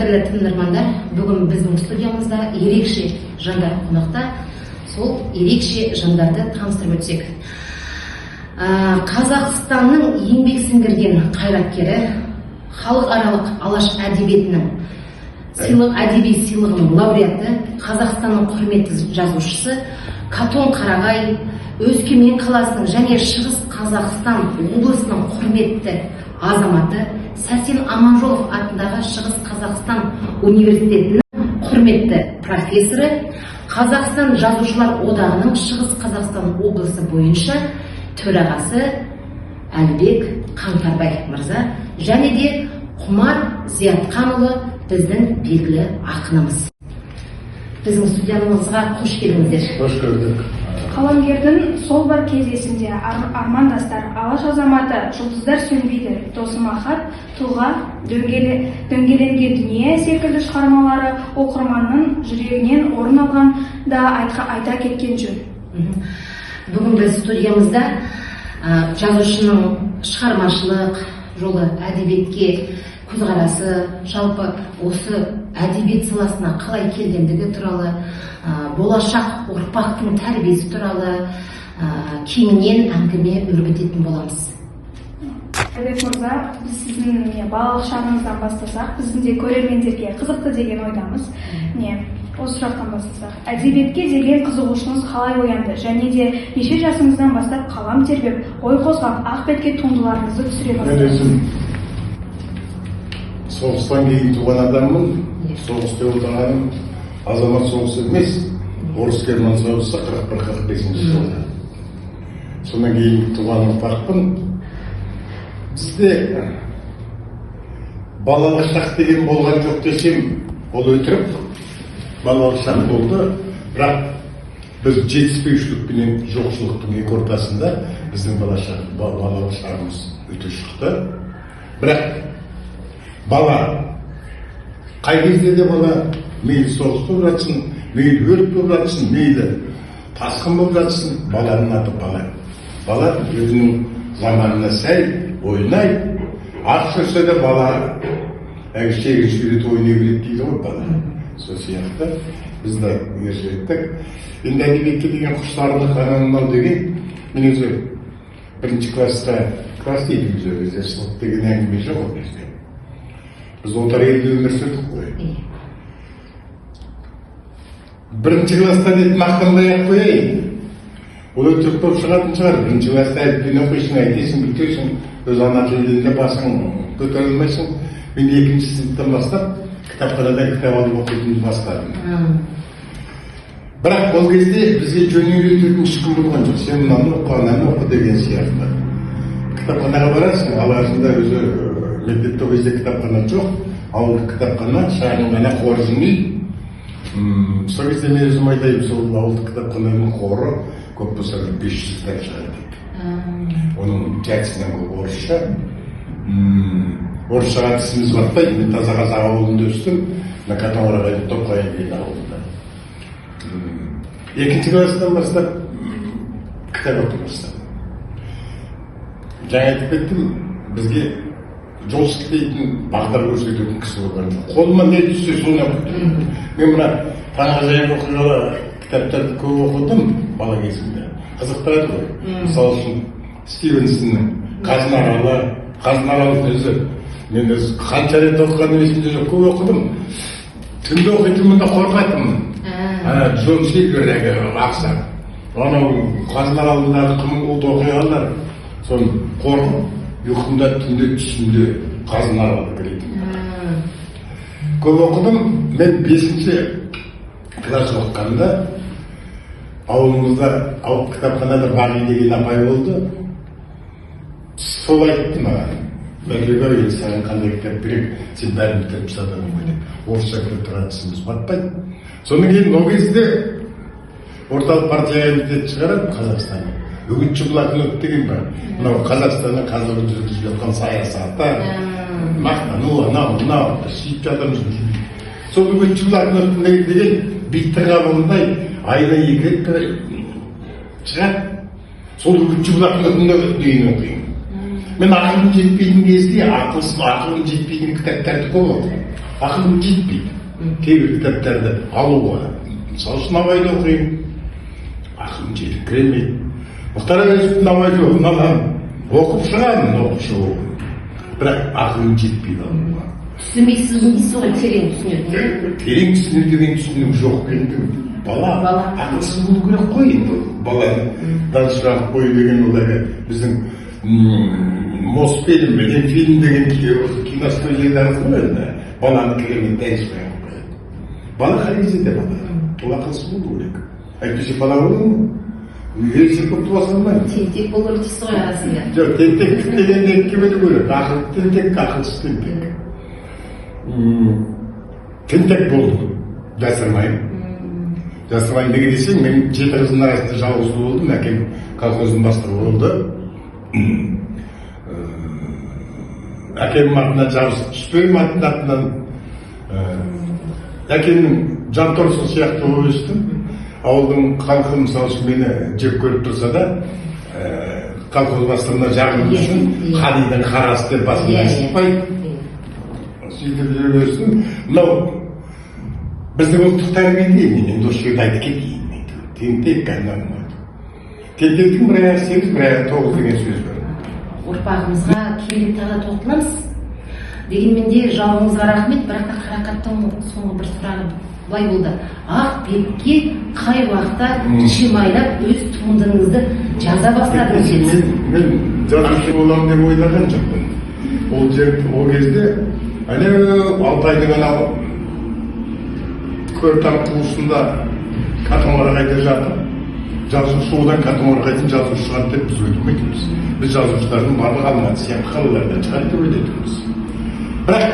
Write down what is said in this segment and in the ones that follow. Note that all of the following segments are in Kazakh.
Қадірлі тыңдармандар, бүгін біздің студиямызда ерекше жандар қонақта. Сол ерекше жандарды таныстырып өтсек. Қазақстанның еңбек сіңірген қайраткері, халықаралық Алаш әдебиетінің сыйлық, әдеби сыйлығының лауреаты, Қазақстанның құрметті жазушысы, Катон Қарағай, Өскемен қаласының және Шығыс Қазақстан облысының құрметті азаматы, Сәрсен Аманжолов атындағы Шығыс Қазақстан университетінің құрметті профессоры, Қазақстан Жазушылар одағының Шығыс Қазақстан облысы бойынша төрағасы Әлібек Қаңтарбай мырза және де Құмар Зиятқанұлы, біздің белгілі ақынымыз. Біздің студиямызға қош келдіңіздер! Қош көрдік. Қаламгердің «Сол бар кез есімде», «Армандастар», «Алаш азаматы», «Жұлдыздар сөнбейді», «Досыма хат», «Тұлға», «Дөңгеленген дүние» секілді шығармалары оқырманның жүрегінен орын алған да айта кеткен жөн. Бүгін біз студиямызда жазушының шығармашылық жолы, әдебиетке көзқарасы, жалпы осы әдебиет саласына қалай келгендігі туралы, болашақ ұрпақтың тәрбиесі туралы кеңінен әңгіме өрбітетін боламыз. Әлібек мырза, біз сіздің міне балалық шағыңыздан бастасақ, біздің де көрермендерге қызықты деген ойдамыз. Міне, осы сұрақтан бастасақ, әдебиетке деген қызығушылығыңыз қалай оянды және де неше жасыңыздан бастап қалам тербеп, ой қозғап, ақ бетке туындыларыңызды түсіре Мен бастадыңыз? өзім соғыстан кейін туған адаммын. Соғыс деп отырғаным азамат соғысы емес, орыс герман соғысы, 41-45 жылы. Содан кейін туған ұрпақпын. Бізде балалық шақ деген болған жоқ десем, ол өтірік. Балалық шақ болды, бірақ біз жетіспеушілік пенен жоқшылықтың екі ортасында біздің балалық шағымыз өте шықты. Бірақ бала қай кезде де бала, мейлі соғыс болып жатсын, мейлі өрт болып жатсын, мейлі тасқын болып жатсын, баланың аты бала. Бала өзінің заманына сай ойнайды. Ат жүрсе де бала әлгі шегін сүйретіп ойнай береді дейді ғой бала. Сол сияқты біз де ержеттік. Енді әдебиетке деген құштарлық, анау мынау деген, мен өзі бірінші класста, класс дейтінбіз ол кезде, сынып деген әңгіме жоқ ол кезде, біз отар елде өмір сүрдік қой. Бірінші класста деп мақтанбай ақ қояйын, ол өтірік болып шығатын шығар. Бірінші класста әліппені оқисың, әйтесің, бүйтесің, өз ана тілінде басың көтере алмайсың. Мен екінші сыныптан бастап кітапханадан кітап алып оқитынды бастадым. Бірақ ол кезде бізге жөн үйрететін ешкім болған жоқ, сен мынаны оқы, ананы оқы деген сияқты. Кітапханаға барасың алғашында, өзі мектепте ол кезде кітапхана жоқ, ауылдық кітапхана, шағын ғана қоржын үй. Сол кезде мен өзім айтайын, сол ауылдық кітапхананың қоры көп болса бір 500 кітап шығар деп. Оның жартысынан көп орысша. Орысшаға тісіміз батпайды. Мен таза қазақ ауылында өстім, мына Катонқарағайдың Топқайың деген ауылында. Екінші класстан бастап кітап оқи бастадым. Жаңа айтып кеттім, бізге жол сілтейтін, бағдар көрсететін кісі болған жоқ. Қолыма не түссе, соны оқыдым. Мен мына таңғажайып оқиғалар кітаптарды көп оқыдым бала кезімде, қызықтырады ғой. Мысалы үшін, Стивенсонның «Қазына аралы». «Қазына аралы» өзі, мен өзі қанша рет оқығаным есімде жоқ, көп оқыдым. Түнде оқитынмын да, қорқатынмын. Ана Джон Сильвер, әлгі ақсақ, анау «Қазына аралындағы» қымылды оқиғалар, соны қорқып, ұйқымда түнде түсімде «Қазына аралы» кіретін. Көп оқыдым. Мен бесінші класс оқығанда ауылымызда, ауыл кітапханада Бағи деген апай болды. Сол айтты маған: «Бәлбек ау, енді саған қандай кітап керек, сен бәрін бітіріп тастадың ғой», — деп. Орысша кітаптарға тісіміз батпайды. Содан кейін ол кезде орталық партия комитеті шығарады, Қазақстанның «Үгітші блокнот» деген бар, мынау Қазақстанның қазіргі жүргізіп жатқан саясаты, мақтану, анау мынау, біз сөйтіп жатырмыз. Сол «Үгітші блокнот» деген биттің қабығындай айына екі рет шығады. Сол «Үгітші блокнотында» деген оқимын. Мен ақылым жетпейтін кезде ақылым жетпейтін кітаптарды көп оқимын. Ақылым жетпейді кейбір кітаптарды алуға. Мысалы үшін, Абайды оқимын, ақылым жетіңкіремейді. Мұхтар Әуезовтің Абай жолын аламын, оқып шығамын, оқып шығу, бірақ ақылым жетпейді алуға. Түсінбейсіз дейсіз ғой, терең түсінетін, иә? Терең түсіну деген түсінік жоқ енді. Бала Бала. ақылсыз болу керек қой енді. Баланы данышпан қою деген ол әлгі біздің Мосфильм, Ленфильм деген киностудиялар ғой енді, баланы керемет данышпан қылып қояды. Бала қай кезде де бала, ол ақылсыз болу керек, әйтпесе бала бола ма? Ересек болып туа салмайды. Тентек болу керек дейсіз ғой арасында. Жоқ, тентектік дегенде екіге бөлу керек: ақылды тентек, ақылсыз тентек. Тентек болдым, жасырмаймын. Жасырмайын неге десең, мен жеті қыздың арасында жалғыз ұл болдым. Әкем колхоздың бастығы болды. Әкемнің артынан жабысып түспеймін, аттың артынан. Әкемнің жан торсы сияқты болып өстім. Ауылдың халқы, мысалы үшін, мені жек көріп тұрса да, колхоз бастығына жағыну үшін «Қалидың қарасы» деп басымнан сипайды. Сөйтіп жүре өстім. Мынау біздің ұлттық тәрбиеде, мен енді осы жерде айтып кетейін, тентек, анау тентектің бір аяғы сегіз, бір аяғы тоғыз деген сөз бар. Ұрпағымызға кейін тағы да тоқталамыз. Дегенмен де жауабыңызға рахмет. Бірақ та Қарақаттың соңғы бір сұрағы былай болды: ақ бетке қай уақытта шимайлап өз туындыңызды жаза бастадыңыз деді. Мен жазушы боламын деп ойлаған жоқпын. Ол жер, ол кезде анау Алтайдың анау Көртам қуысында, Катонқарағайда жатып, жазушы, одан Катонқарағайдан жазушы шығады деп біз ойламайтынбыз. Біз жазушылардың барлығы Алматы сияқты қалалардан шығады деп ойлайтынбыз. Бірақ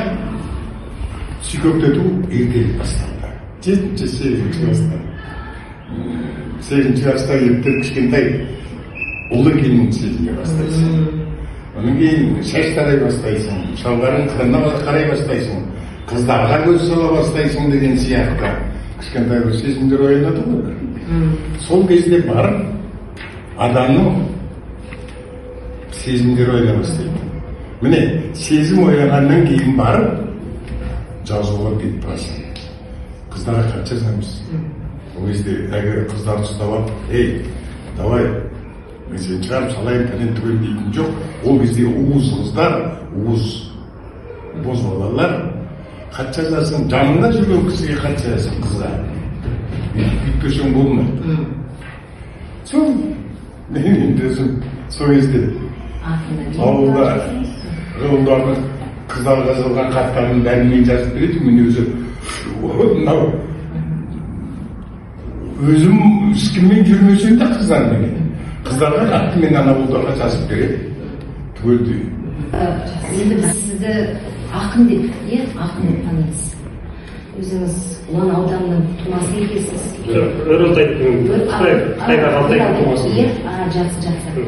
сүйкектету ертерек басталды, жетінші, сегізінші класста. Сегізінші класста ерте кішкентай ұл екенін сезіне бастайсың. Одан кейін шаш тарай бастайсың, шалбарың қырына қарай бастайсың, қыздарға көз сала бастайсың деген сияқты кішкентай бір сезімдер оянады ғой бір. Сол кезде барып адамның сезімдері ояна бастайды. Міне, сезім оянғаннан кейін барып жазуға бет бұрасың. Қыздарға хат жазамыз. Ол кезде әлгі қыздарды ұстап алып, «Ей, давай, мен сені шығарып салайын», пәлен түгел дейтін жоқ. Ол кезде уыз қыздар, уыз бозбалалар. Хат жазасың, жаныңда жүрген кісіге хат жазасың, қызға. Бүйтпесең болмайды. Сол мен енді өзім сол кезде ауылда ұлдардың қыздарға жазылған хаттардың бәрін мен жазып беретінмін. Мен өзі мынау өзім ешкіммен жүрмесем де, қыздарменен, қыздарға хатты мен ана ұлдарға жазып беремін түгелдей. Енді біз сізді ақын деп, иә, ақын деп танимыз. Өзіңіз Ұлан ауданының тумасы екенсіз. Өр Алтайдың, Қытайдағы Алтайдың тумасы. Иә, а, жақсы, жақсы.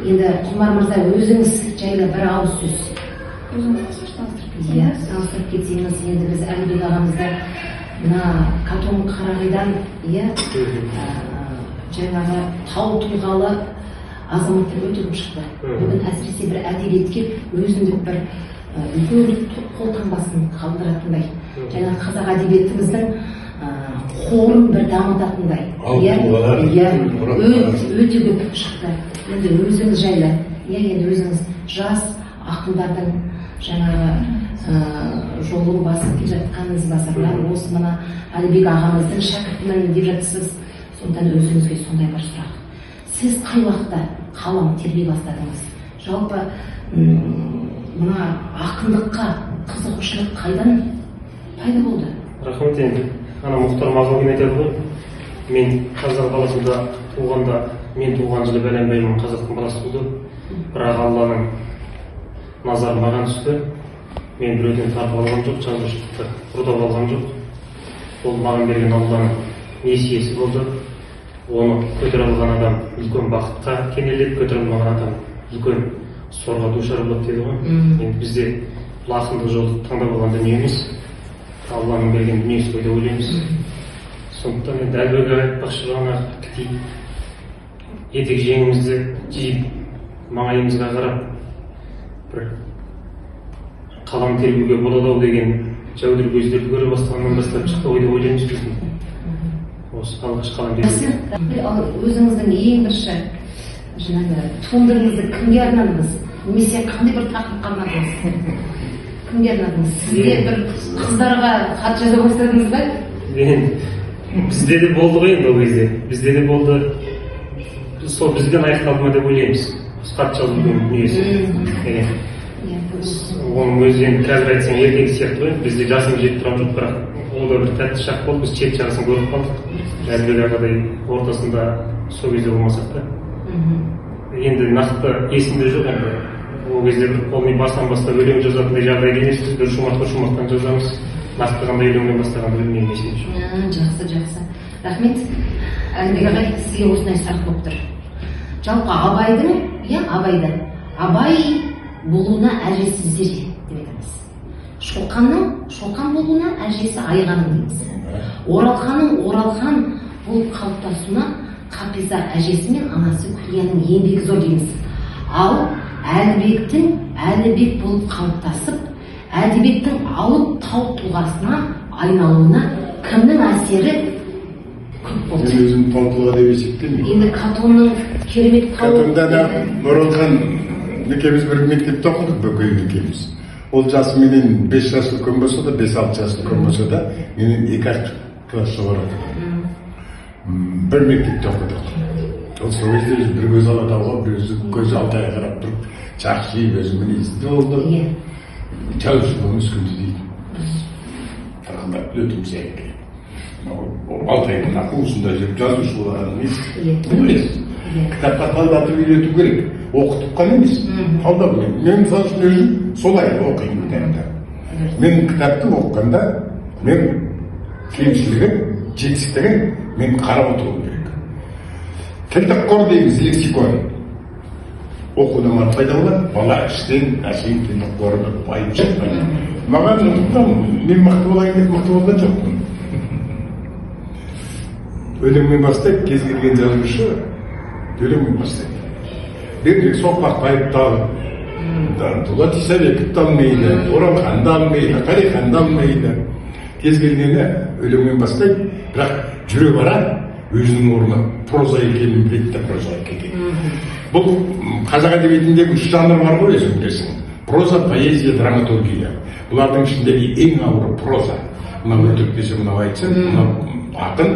Енді, Құмар мырза, өзіңіз жайлы бір ауыз сөз. Өзіңіз қысқаша таныстырып Иә, кетсеңіз. таныстырып кетсеңіз. Енді біз Әлібек ағамызды мына Катон Қарағайдан, иә, жаңағы тау тұлғалы азаматтар өте көп шықты. Бүгін әсіресе бір әдебиетке өзіндік бір үлкен қолтаңбасын қалдыратындай, жаңағы қазақ әдебиетіміздің қорын бір дамытатындай, Алып иә, тұлғалар, иә, мұраттар. Өте көп шықты. Енді өзіңіз жайлы, иә, енді өзіңіз жас ақындардың жаңағы жолын басып келе жатқан ізбасарлар, осы мына Әлібек ағамыздың шәкіртімін деп жатсыз. Сондықтан өзіңізге сондай бір сұрақ: сіз қай уақытта қалам тербей бастадыңыз? Жалпы мына ақындыққа қызығушылық қайдан пайда болды? Рахмет. Енді ана Мұхтар Мағауин айтады ғой: «Мен қазақ даласында туғанда, мен туған жылы бәленбай мың қазақтың баласы туды, бірақ Алланың назары маған түсті. Мен біреуден тартып алған жоқ, жазушылықты ұрдап алған жоқ, ол маған берген Алланың несиесі болды. Оны көтере алған адам үлкен бақытқа кенеледі, көтере алмаған адам үлкен сорға душар болады», — дейді ғой. Енді бізде бұл ақындық жолды таңдап алған дүние емес, Алланың берген дүниесі ғой деп ойлаймыз. Сондықтан енді Әлібек аға айтпақшы, бағана кетейік, етек жеңімізді жиып, маңайымызға қарап бір қалам тербеуге болады ау деген Жәудір көздерді көре бастағаннан бастап шықты ғой деп ойлаймыз біздің. Осы алғашқы қалам Жақсы. Ал өзіңіздің ең бірінші жаңағы туындыңызды кімге арнадыңыз? Немесе қандай бір тақырыпқа арнадыңыз? Кімге арнадыңыз? Сізде бір қыздарға хат жаза бастадыңыз ба? Мен бізде де болды ғой енді ол кезде. Бізде де болды. Сол бізден аяқталды ма деп ойлаймыз. Осы хат жазудың дүниесі. Иә. Оның өзі енді қазір айтсаң еркек сияқты ғой. Бізде жасымыз жетіп тұрған жоқ, бірақ ол да бір тәтті шақ болды. Біз шет жағасын көріп қалдық. Жәнібек ағадай ортасында сол кезде болмасақ та. Енді нақты есімде жоқ енді. Ол кезде бір қолмен басынан бастап өлең жазатындай жағдайда емеспіз. Бір шумақ бір шумақтан жазамыз. Нақты қандай өлеңмен бастағанды білмеймін, есімде жоқ. Жақсы, жақсы. Рахмет. Әлібек ағай, сізге осындай сұрақ болып тұр. Жалпы Абайдың, иә, Абайды. Абай болуына әжесі Зере деп айтамыз. Шоқанның Шоқан болуына әжесі Айғаным дейміз. Оралханның Оралхан болып қалыптасуына Қапиза әжесі мен анасы Күлияның еңбегі зор дейміз. Ал Әлібектің Әлібек болып қалыптасып, әдебиеттің алып тау тұлғасына айналуына кімнің әсері көп болды? Мен өзім тау тұлға деп есептемеймін. Енді Катонның керемет тау. Катонда да Оралхан екеуміз бір мектепте оқыдық, Бөкеев екеуміз. Ол жасыменен 5 жас үлкен болса да, 5-6 жас үлкен болса да, менен 2-ақ класс жоғары оқыды. Бір мектепте оқыдық. Ол сол кезде өзі бір көзі Алатауға, бір көзі Алтайға қарап тұрып, жақсы өзі мінезді болды. Жазушы болып өскенде дейді. Тырқылдап өтіміз керек. Алтайдың қуысында жүріп жазушы болған емес. Білесіз. Кітапқа талдатып үйрету керек. Оқытып қана емес. Талдап. Мен мысалы үшін өзім солай оқимын кітапты. Мен кітапты оқығанда мен кемшілігін, жетістігін мен қарап отыруым керек. Тілдік қор дейміз, лексикон. Оқудан маған пайда болады, бала іштен әшейін тілдік қоры байып шықпайды. Маған мен мықты болайын деп мықты болған жоқпын. Өлеңмен бастайды, кез келген жазушы өлеңмен бастайды. Бердібек Соқпақбаев та, Дулат Исабеков та алмайды, Оралхан да алмайды, Қалихан да алмайды. Кез келгені өлеңмен бастайды, бірақ жүре бара өзінің орны проза екенін біледі де прозаға кетеді. Бұл қазақ әдебиетіндегі үш жанр бар ғой, өзің білесің. Проза, поэзия, драматургия. Бұлардың ішіндегі ең ауыры проза. Мынау өтірік десе, мынау айтсын, мынау ақын,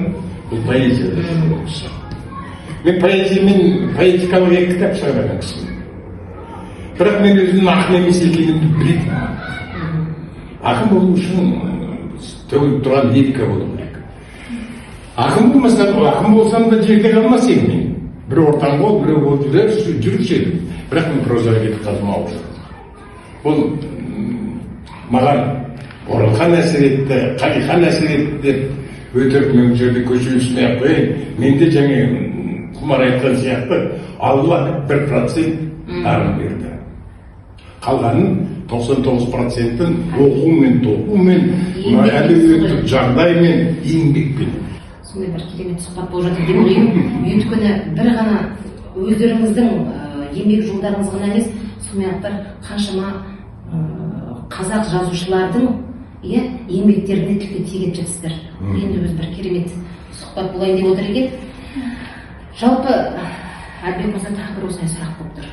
бұл поэзия. Мен поэзиямен поэтикалық екі кітап шығарған кісімін. Бірақ мен өзімнің ақын емес екенімді білетінмін. Ақын болу үшін төгіліп тұрған лирика болу керек. Ақын болмасам, ақын болсам да жерде қалмас едім мен. Бір ортан қол, біреу болып жүруші едім. Бірақ мен прозаға кетіп қалдым ауыр. Бұл маған Оралхан әсер етті, Қалихан әсер етті деп өтірік мен бұл жерде көшірушіні ақ қояйын. Менде жаңа Құмар айтқан сияқты Алла 1% дарын берді. Қалғанын 99%-ін оқумен, тоқумен, әлеуметтік жағдаймен, еңбекпен. Сондай бір керемет сұхбат болып жатыр деп ойлаймын. Өйткені бір ғана өздеріңіздің еңбек жолдарыңыз ғана емес, сонымен қатар қаншама қазақ жазушылардың еңбектеріне тілге тиек етіп жатсыздар. Енді өзі бір керемет сұхбат болайын деп отыр екен. Жалпы Әлібек мырза, тағы бір осындай сұрақ болып тұр.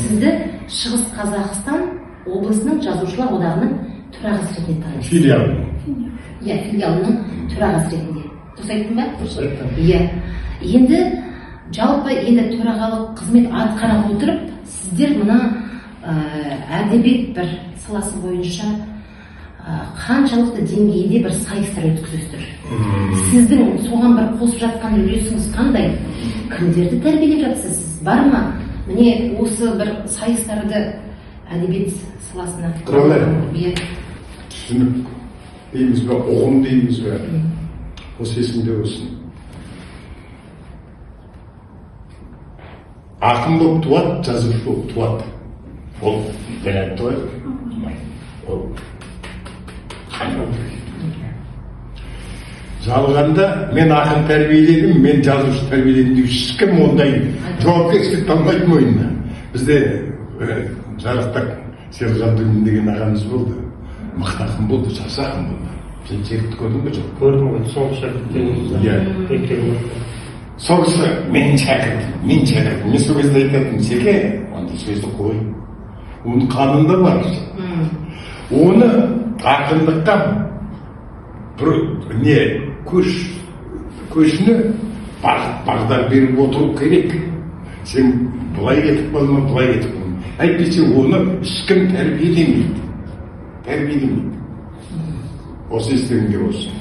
Сізді Шығыс Қазақстан облысының жазушылар одағының төрағасы ретінде танимыз. Филиал. Иә, филиалының төрағасы ретінде. Дұрыс айттым ба? Дұрыс айттың. Иә. Енді жалпы енді төрағалық қызмет атқара отырып, сіздер мына әдебиет бір саласы бойынша қаншалықты деңгейде бір сайыстар өткізесіздер? Сіздің соған бір қосып жатқан үлесіңіз қандай? Кімдерді тәрбиелеп жатсыз? Бар ма? Міне осы бір сайыстарды әдебиет саласына. Құралай. Иә. Түсінік дейміз бе, ұғым дейміз бе? Осы есімде болсын. Ақын болып туады, жазушы болып туады. Ол жаңа айтты ғой. Ол қандай? Жалғанда мен ақын тәрбиеледім, мен жазушы тәрбиеледім деп ешкім ондай жауапкершілік алмайды мойнына. Бізде жарықтық Серік Жандүлдин деген ағамыз болды. Мықты ақын болды, жақсы ақын болды. Сен Серікті көрдің бе, жоқ? Көрдім ғой, соңғы шәкірттер. Иә. Сол кісі менің шәкіртім, мен шәкіртім. Мен сол кезде айтатынмын: «Секе, ондай сөзді қой, оның қанында бар». Оны ақындыққа бір не көш, көшіне бағыт бағдар беріп отыру керек. Сен былай кетіп қалма, былай кетіп қалма, әйтпесе оны ешкім тәрбиелемейді, тәрбиелемейді. Осы естеріңде болсын.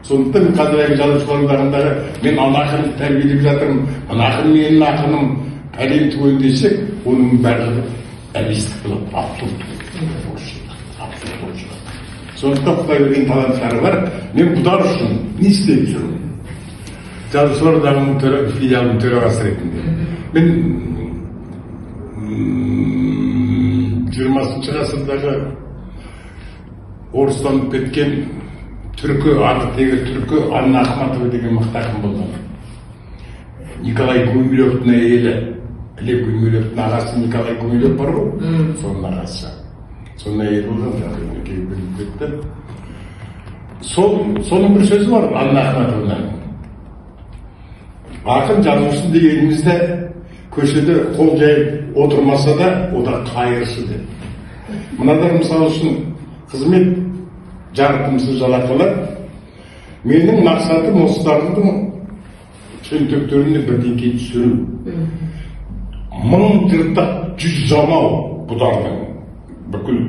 Сондықтан қазіргі Жазушылар одағындағы «мен ана ақынды тәрбиелеп жатырмын, мына ақын менің ақыным», пәлен түген десек, оның барлығы әбестік болады, абсурд, абсурд болып шығады. Сондықтан Құдай берген таланттары бар. Мен бұлар үшін не істеп жүрмін? Жазушылар одағының филиалының төрағасы ретінде мен 20-ғасырдағы орыстанып кеткен түркі, аты тегі түркі, Анна Ахматова деген мықты ақын болған. Николай Гумилевтің әйелі, Лев Гумилевтің ағасы Николай Гумилев бар ғой, соның ағасы, соның әйелі болған, жақында екеуі бөлініп кетті. Сол, соның бір сөзі бар, Анна Ахматованың: «Ақын, жазушы дегенімізде көшеде қол жайып отырмаса да, о да қайыршы», — деп. Мынадар, мысалы үшін, қызмет жарытымсыз жалақылар. Менің мақсатым осылардың шөнтектеріне бірдеңке түсіру. Мың жыртық, жүз жамау бұдардың бүкіл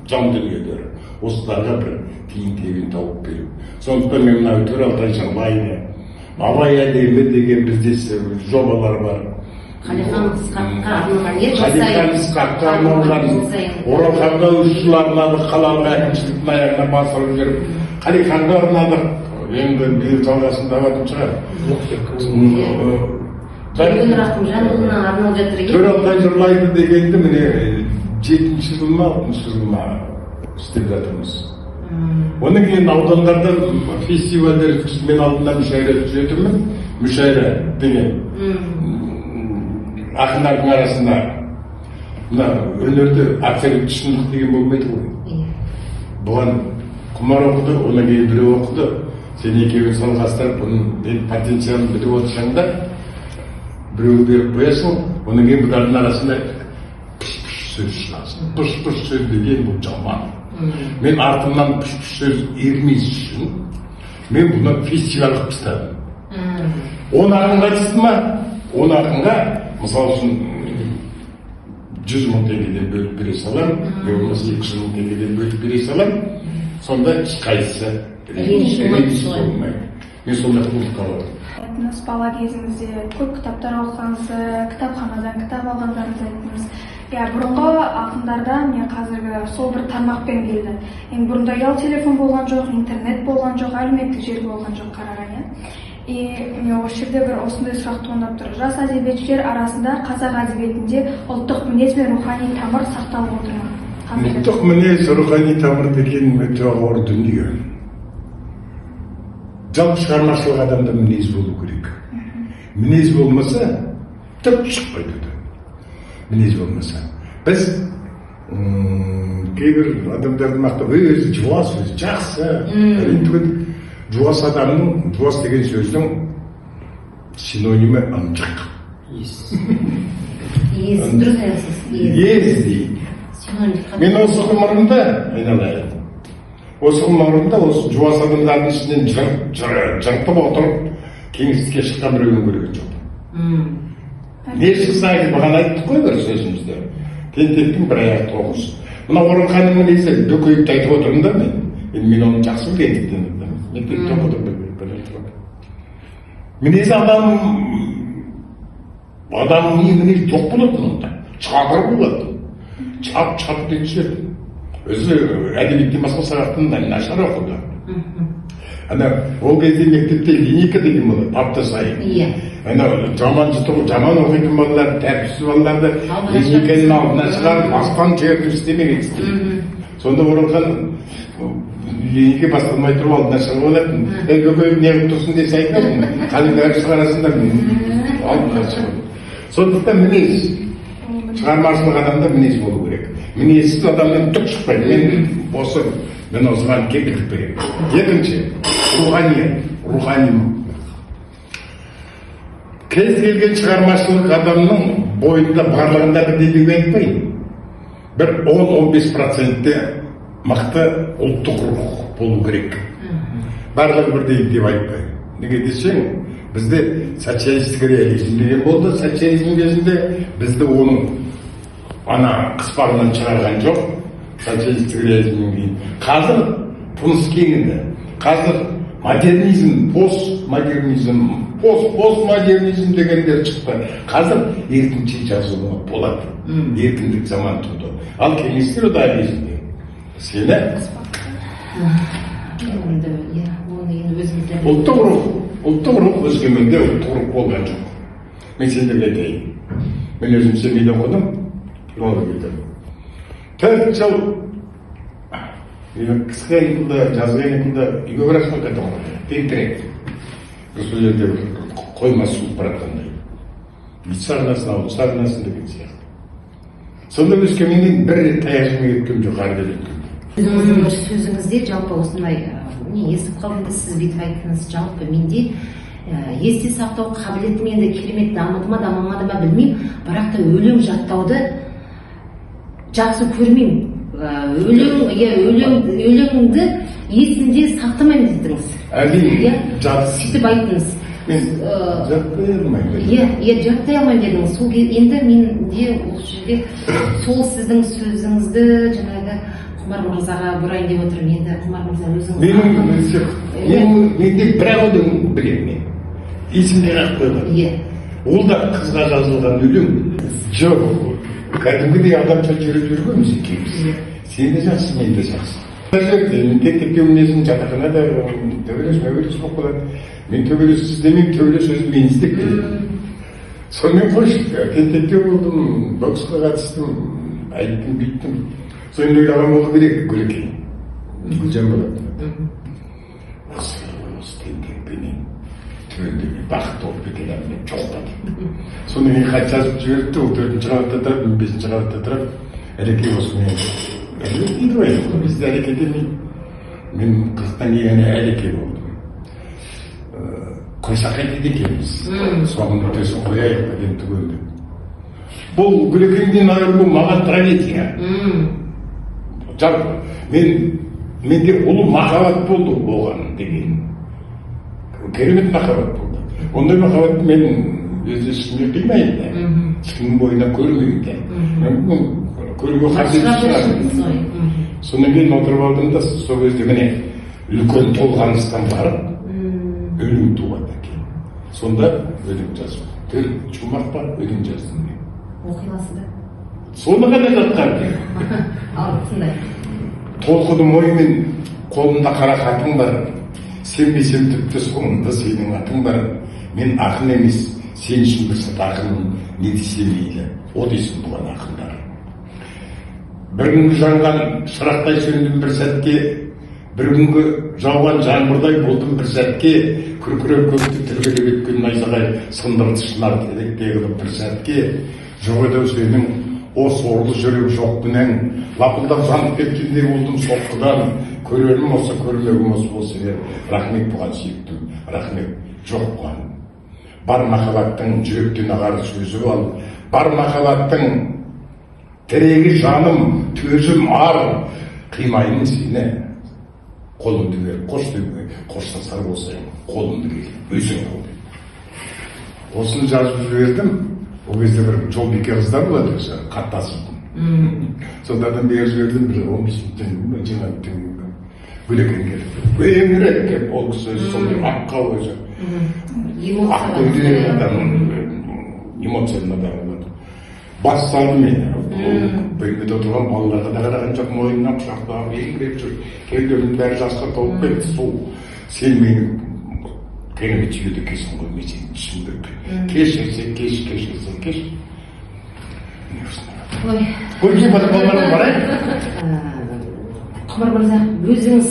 жан дүниелері, осыларға бір тиын тебен тауып беру. Сондықтан мен мына Төралтай жырлайды, Абай әлемі деген бізде жобалар бар. Қалихан Ысқаққа арналған, иә, жыл Қалихан сайын. Ысқаққа арналған. Жыл сайын. Оралханға 3 жыл арнадық, қалалық әкімшіліктің аяғына басырып жүріп Қалиханға арнадық. Енді биыл жалғасын табатын шығар. Төлеген Рахымжанұлына арналып жатыр, иә. Төралтай жырлайды дегенді міне 7-жыл ма, 6-жыл ма істеп жатырмыз. Одан кейін аудандарда фестивальдер өткізіп, мен алдында мүшәйра түзетінмін. Мүшәйра деген ақындардың арасында. Мына өнерде абсолютті шындық деген болмайды ғой. Бұған Құмар оқыды, одан кейін біреу оқыды. Сен екеуін салғастырып, бұның мен потенциалын біліп отырсаң да, біреуге беріп қоясың. Одан кейін бұлардың арасында пыш пыш сөз шығасың. Пыш пыш сөз деген бұл жаман. Мен артымнан пыш пыш сөз ермес үшін мен бұны фестиваль қылып тастадым. 10 ақын қатысты ма, 10 ақынға, мысалы үшін, 100 000 теңгеден бөліп бере саламын, не болмаса 200 000 теңгеден бөліп бере саламын. Сонда ешқайсысы реніш болмайды. Реніш болмайды. Мен сондай құлдыққа бардым. Айттыңыз, бала кезіңізде көп кітаптар оқығаныңызды, кітапханадан кітап алғандарыңызды айттыңыз, иә. Бұрынғы ақындарда міне қазіргі сол бір тармақпен келді. Енді бұрында ұялы телефон болған жоқ, интернет болған жоқ, әлеуметтік желі болған жоқ қараған, иә. И міне, осы жерде бір осындай сұрақ туындап тұр: жас әдебиетшілер арасында қазақ әдебиетінде ұлттық мінез бен рухани тамыр сақталып отыр ма қазіргі? Ұлттық мінез, рухани тамыр деген өте ауыр дүние. Жалпы шығармашылық адамда мінез болу керек. Мінез болмаса, түк шықпайды одан. Мінез болмаса, біз кейбір адамдарды мақтап: «Ей, өзі жуас, өзі жақсы», әрине түгел. Жуас адамның, жуас деген сөздің синонимі ынжық. Ес. Ез, дұрыс айтасыз, ез. Ез дейді. Синоним. Мен осы ғұмырымда, айналайын, осы ғұмырымда осы жуас адамдардың ішінен жыртып отырып кеңістікке шыққан біреуін көрген жоқпын. Не шықса, бағана айттық қой бір сөзімізде: тентектің бір аяғы тоғыз. Мына Оралханның мінезі, Бөкеевті айтып отырмын да мен. Енді мен оны жақсы білгендіктен, мектепте оқыдым бір. Мінезі, адам, адамның не мінезі жоқ болатын, онда чабыр болады, чап чап ете түседі. Өзі әдебиеттен басқа сабақтан да нашар оқыды. Ана ол кезде мектепте линейка деген болады апта сайын. Ана жаман жытық, жаман оқитын балалар, тәртіпсіз балаларды алдына линейканың шығарып. Алдына шығарып, бастан жеріп істемеген істейді. Сонда Оралхан линейка басталмай тұрып алдына шығып алатын. «Ей, Бөкеев, не қылып тұрсың?» — десе, айтатын: «Қалай, бәрі шығарасыңдар?» Алдына шығып. Сондықтан мінез Ол бір Шығармашылық адамда мінез болу керек. Мінезсіз адамнан түк шықпайды. Мен осыған кепілдік беремін. Екінші, руханият, рухани. Кез келген шығармашылық адамның бойында, барлығында бірдей деп айтпаймын, бір 10-15 процентте мықты ұлттық рух болу керек. Барлығы бірдей деп айтпаймын. Неге десең, бізде социалистік реализм деген болды. Социализм кезінде бізді оның ана қыспағынан шығарған жоқ. Социалистік реализмнен кейін қазір тыныс кеңіді. Қазір модернизм, постмодернизм, постмодернизм дегендер шықты. Қазір еркінше жазуға болады, еркіндік заман туды. Ал Кеңестер Одағы кезінде сені Енді, иә, оны енді өзіңіз де Ұлттық рух. Өскеменде ұлттық рух болған жоқ. Мен сендерге айтайын, мен өзім Семейде оқыдым, филологияда 4 жыл. Мен қысқы каникулда, жазғы каникулда үйге барасың ғой, қайта тентірек бір сол жерде бір қойма суып бара жатқандай, ит сағынасың, ауыл сағынасың деген сияқты. Сонда Өскеменнен бір рет таяқ жемей өткенім жоқ әрбір өткенде. Өзіңіздің бір сөзіңізде жалпы осындай не естіп қалдым да, сіз бүйтіп айттыңыз: жалпы менде есте сақтау қабілетім енді керемет дамыды ма, дамымады ма, білмеймін, бірақ та өлең жаттауды жақсы көрмеймін. Өлең, иә, өлеңді есімде сақтамаймын дедіңіз. Әрине. Иә. Жат. Сөйтіп айттыңыз. Мен жаттай алмаймын. Иә, жаттай алмаймын дедіңіз. Сол енді менде осы жерде сол сіздің сөзіңізді жаңағы Құмар мырзаға бұрайын деп отырмын. Енді, Құмар мырза, өзіңіз Менің менде бір ақ өлең білемін, мен есімде қалып қойған. Ол да қызға жазылған өлең. Жоқ, кәдімгідей адамша жүріп жүргенбіз екеуміз. Сен де жақсы, мен де жақсы. Мен тентектеу мінезім, жатақханада төбелес мөбелес болып қалады. Мен төбелес іздемеймін, төбелес өзі мені іздеп келеді. Сонымен, қойшы, тентектеу болдым, боксқа қатыстым, айттым, бүйттім. Сонымен ойлаған болу керек Гүлекең, Гүлжан болады, осы тентекпенен түбінде мен бақытты болып кете аламын мен, жоқ па деп. Содан кейін хат жазып жіберіпті. Ол төртінші қабатта тұрады, мен бесінші қабатта тұрамын. «Әлеке, осы мен Әлеке дейді ғой енді, бізде Әлеке демейді. Мен 40-тан кейін Әлеке болдым. Қойсақ қайтеді екенбіз, соның нүктесін қояйық деген түгел» деп. Бұл Гүлекеңнен айырылу маған трагедия. Жалпы менде ұлы махаббат болды оған деген, керемет махаббат болды. Ондай махаббатты мен өзі ешкімге қимаймын да, ешкімнің бойынан көрмеймін де. Мүмкін, көруге қабілеті шығар. Содан кейін отырып алдым да, сол кезде міне үлкен толғаныстан барып өлең туады екен. Сонда өлең жазып, төрт шумақ бар, өлең жаздым мен. Оқи аласыз ба? Соны ғана жатқан. Ал, тыңдайық. Толқыдым оймен, қолымда қара хатың бар. Сенбесем тіпті соңында сенің атың бар. Мен ақын емес, сен үшін бір сәт ақынмын. Не десе мейлі, о десін бұған ақындар. Бір күнгі жанған шырақтай сөндім бір сәтке, бір күнгі жауған жаңбырдай болдым бір сәтке. Күркіреп көкті тілгілеп өткен найзағай сындырды шынар теректей қылып бір сәтке. Жоқ еді ау сенің, о сорлы жүрек, жоқ күнәң. Лапылдап жанып кеткендей болдым соққыдан. Көрерім осы, көрмегім осы болса егер, рахмет бұған, сүйіктім, рахмет жоқ бұған. Бар махаббаттың жүректен ағар сөзі бол, бар махаббаттың тірегі, жаным, төзім, ар. Қимаймын сені қолымды беріп қош деуге, қоштасар болсаң, қолымды бер, өзің қол деп. Осыны жазып жібердім. Ол кезде бір жолбике қыздар болады өзі, хат таситын. Солардан беріп жібердім. Бір 15 минуттан ба, 20 минуттан кейін ба, Гүлекең келіп, еңіреп келіп. Ол кісі өзі сондай аққа, өзі ақ көйлек адам, эмоцияның адамы болады. Бас салды мені. Бөлмеде отырған балаларға да қараған жоқ, мойнымнан құшақтап еңіреп жүр. Кеудемнің бәрі жасқа толып кетті. Су, сен мені керемет сүйеді екенсің ғой, мен сені түсінбеппін, кешірсең кеш, кешірсең кеш. Ой. Көркем балаларға барайық. Құмар мырза, өзіңіз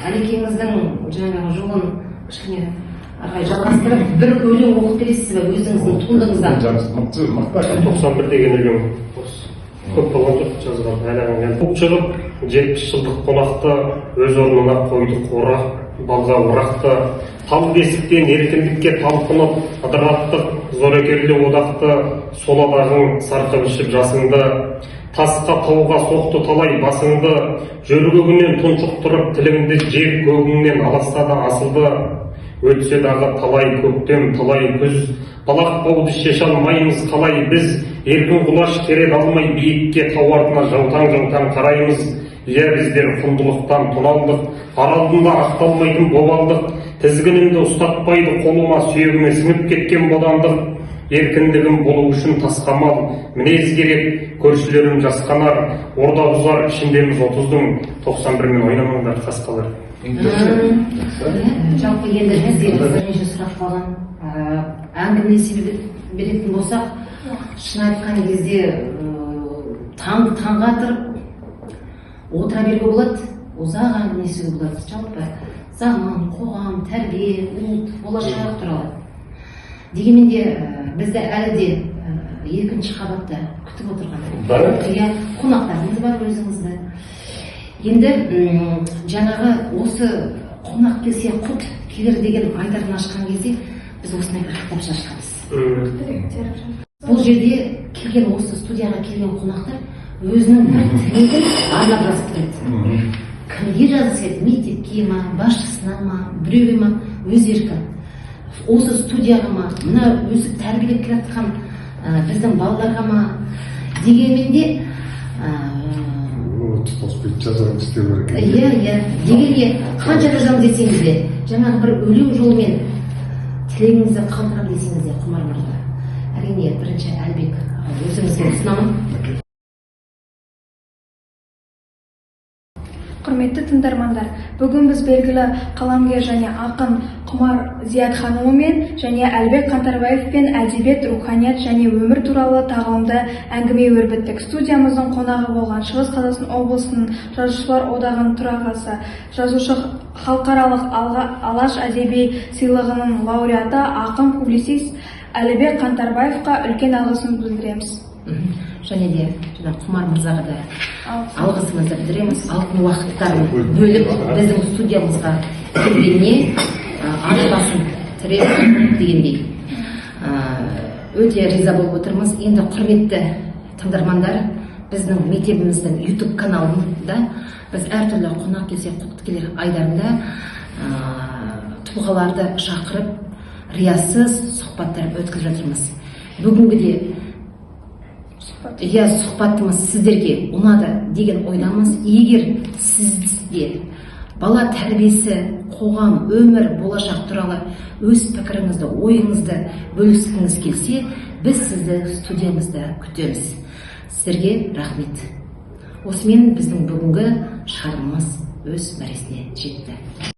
Әлекеңіздің жаңағы жолын кішкене Ары қарай жалғастырып, бір өлең оқып бересіз бе өзіңіздің туындыңыздан? Жақсы, мықты, мықты ақын. 91 деген өлең осы. Көп болған жоқ жазған, әлі қуып шығып 70 жылдық қонақты өз орнына қойдық орақ, балға орақты, тал бесіктен еркіндікке талпынып ыдыраттық зорекерлі одақты, сол ағың сарқып ішіп жасыңды, тасқа тауға соқты талай басыңды, жөргегінен тұншықтырып тіліңді, жер көгіңнен аластады асылды, өтсе дағы талай көктем, талай күз, балақ бауды шеше алмаймыз қалай біз, еркін құлаш кере алмай биікке, тау артына жаутаң-жаутаң қараймыз. Иә, біздер құндылықтан тоналдық, ар алдында ақталмайтын обалдық, тізгінімді ұстатпайды қолыма, сүйегіме сіңіп кеткен бодандық. Еркіндігім болу үшін тасқамал мінез керек, көршілерім жасқанар, орда бұзар ішіндеміз 30-дың, 91-мен ойнамаңдар қасқалар. Жақсы. Жалпы енді бізде бірнеше сұрақ қалған. Әңгімелесе беретін болсақ, шын айтқан кезде, таңға тұрып отыра беруге болады, ұзақ әңгімелесуге болады. Жалпы заман, қоғам, тәрбие, ұлт, болашақ туралы. Дегенмен де бізді әлі де екінші қабатта күтіп отырған Бар? Иә, қонақтарымыз бар өзіңізді. Енді жаңағы осы қонақ келсе құт келер деген айдарын ашқан кезде біз осындай бір кітапша ашқанбыз. Тілектер. Бұл жерде келген, осы студияға келген қонақтар өзінің бір тілегін арнап жазып келеді. Кімге жазғысы келеді, мектепке ма, басшысына ма, біреуге ма, өз еркі, осы студияға ма, мына өсіп тәрбиелеп келе жатқан біздің балаларға ма. Дегенмен де Тұтас бүйтіп жазамыз істеу керек екен. Иә, дегенге қанша жазамын десеңіз де, жаңағы бір өлең жолымен тілегіңізді қалдырамын десеңіз де, Құмар мырза, әрине, бірінші Әлібек ағай, өзіңізге ұсынамын. Құрметті тыңдармандар, бүгін біз белгілі қаламгер және ақын Құмар Зиятханұлымен және Әлібек Қаңтарбаевпен әдебиет, руханият және өмір туралы тағылымды әңгіме өрбіттік. Студиямыздың қонағы болған Шығыс Қазақстан облысының Жазушылар одағының төрағасы, жазушы, халықаралық Алаш әдеби сыйлығының лауреаты, ақын, публицист Әлібек Қаңтарбаевқа үлкен алғысымызды білдіреміз. Және де жаңа Құмар мырзаға да Алғыс. алғысымызды білдіреміз. Алтын уақыттарын бөліп біздің студиямызға келгеніне, ат басын тіреп дегендей. Өте риза болып отырмыз. Енді, құрметті тыңдармандар, біздің мектебіміздің YouTube каналында біз әртүрлі қонақ келсе құт келер айдарында тұлғаларды шақырып, риясыз сұхбаттар өткізіп жатырмыз. Бүгінгіде, иә, сұхбатымыз сіздерге ұнады деген ойдамыз. Егер сізде бала тәрбиесі, қоғам, өмір, болашақ туралы өз пікіріңізді, ойыңызды бөліскіңіз келсе, біз сізді студиямызда күтеміз. Сіздерге рахмет. Осымен біздің бүгінгі шығармамыз өз мәресіне жетті.